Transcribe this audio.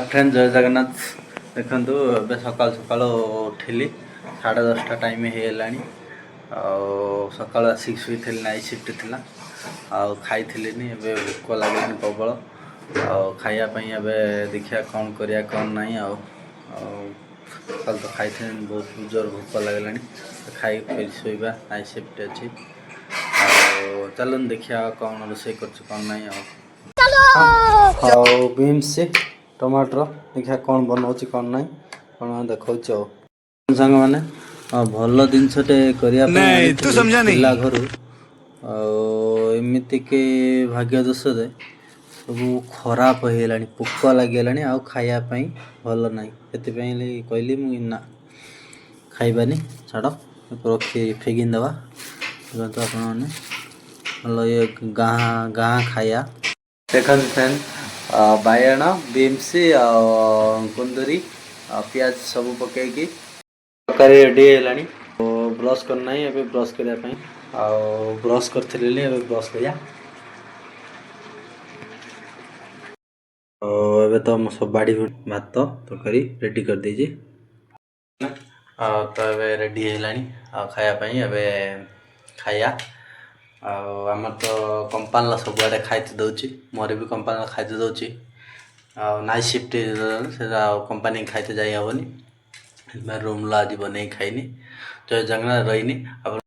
Friend, ଜୟ ଜଗନ୍ନାଥ। ଦେଖନ୍ତୁ, ଏବେ ସକାଳୁ ସକାଳୁ ଉଠିଲି, 10:30 ଟାଇମ୍ ହେଇଗଲାଣି। ଆଉ ସକାଳୁ ଆସିକି ଶୋଇଥିଲି, ନାଇଟ୍ ସିଫ୍ଟ ଥିଲା ଆଉ ଖାଇଥିଲିନି। ଏବେ ଭୋକ ଲାଗିଲାଣି ପ୍ରବଳ। ଆଉ ଖାଇବା ପାଇଁ ଏବେ ଦେଖିବା କ'ଣ କରିବା, କ'ଣ ନାହିଁ। ଆଉ ଆଉ ସକାଳୁ ତ ଖାଇଥିଲି, ବହୁତ ଜୋର ଭୋକ ଲାଗିଲାଣି। ଖାଇକି ଫେରି ଶୋଇବା, ନାଇଟ୍ ସିଫ୍ଟ ଅଛି। ଆଉ ଚାଲନ୍ତୁ ଦେଖିବା କ'ଣ ରୋଷେଇ କରୁଛୁ, କ'ଣ ନାହିଁ। ଆଉ ଆଉ ବିନ୍ସ, ଟମାଟର, ଦେଖିବା କ'ଣ ବନଉଛି, କ'ଣ ନାହିଁ, କ'ଣ ଦେଖାଉଛି। ଆଉ ସାଙ୍ଗମାନେ, ଆଉ ଭଲ ଜିନିଷଟେ କରିବା ପାଇଁ नहीं, तू ଆଣିଥିଲି समझा नहीं। ପିଲା ଘରୁ। ଆଉ ଏମିତିକି ଭାଗ୍ୟ ଦୋଷରେ ସବୁ ଖରାପ ହେଇଗଲାଣି, ପୋକ ଲାଗିଗଲାଣି ଆଉ ଖାଇବା ପାଇଁ ଭଲ ନାହିଁ। ସେଥିପାଇଁ କହିଲି ମୁଁ, ନା, ଖାଇବାନି, ଛାଡ଼, ରଖି ଫିଙ୍ଗି ଦେବା। ଦେଖନ୍ତୁ ଆପଣମାନେ, ଭଲ ଇଏ ଗାଁ ଗାଁ ଖାଇବା। ଦେଖନ୍ତୁ ଫ୍ରେଣ୍ଡ, ବାଇଗଣ, ବିନ୍ସ ଆଉ କୁନ୍ଦୁରି ଆଉ ପିଆଜ ସବୁ ପକେଇକି ତରକାରୀ ରେଡ଼ି ହେଇଗଲାଣି। ବ୍ରସ୍ କରିନାହିଁ, ଏବେ ବ୍ରସ୍ କରିବା ପାଇଁ। ଆଉ ବ୍ରସ୍ କରିଥିଲି, ଏବେ ବ୍ରସ୍ କରିବା। ଆଉ ଏବେ ତ ମୁଁ ସବୁ ବାଡ଼ି ଭାତ ତରକାରୀ ରେଡ଼ି କରିଦେଇଛି। ଆଉ ତ ଏବେ ରେଡ଼ି ହେଇଗଲାଣି ଆଉ ଖାଇବା ପାଇଁ, ଏବେ ଖାଇବା। ଆଉ ଆମର ତ କମ୍ପାନୀର ସବୁଆଡ଼େ ଖାଇତେ ଦେଉଛି, ମୋର ବି କମ୍ପାନୀର ଖାଇତେ ଦେଉଛି। ଆଉ ନାଇଟ୍ ସିଫ୍ଟ, ସେଟା ଆଉ କମ୍ପାନୀ ଖାଇତେ ଯାଇ ହେବନି, ସେଥିପାଇଁ ରୁମ୍ର ଆଜି ବନେଇକି ଖାଇନି। ଜୟ ଜଗନ୍ନାଥ, ରହିନି ଆପଣ।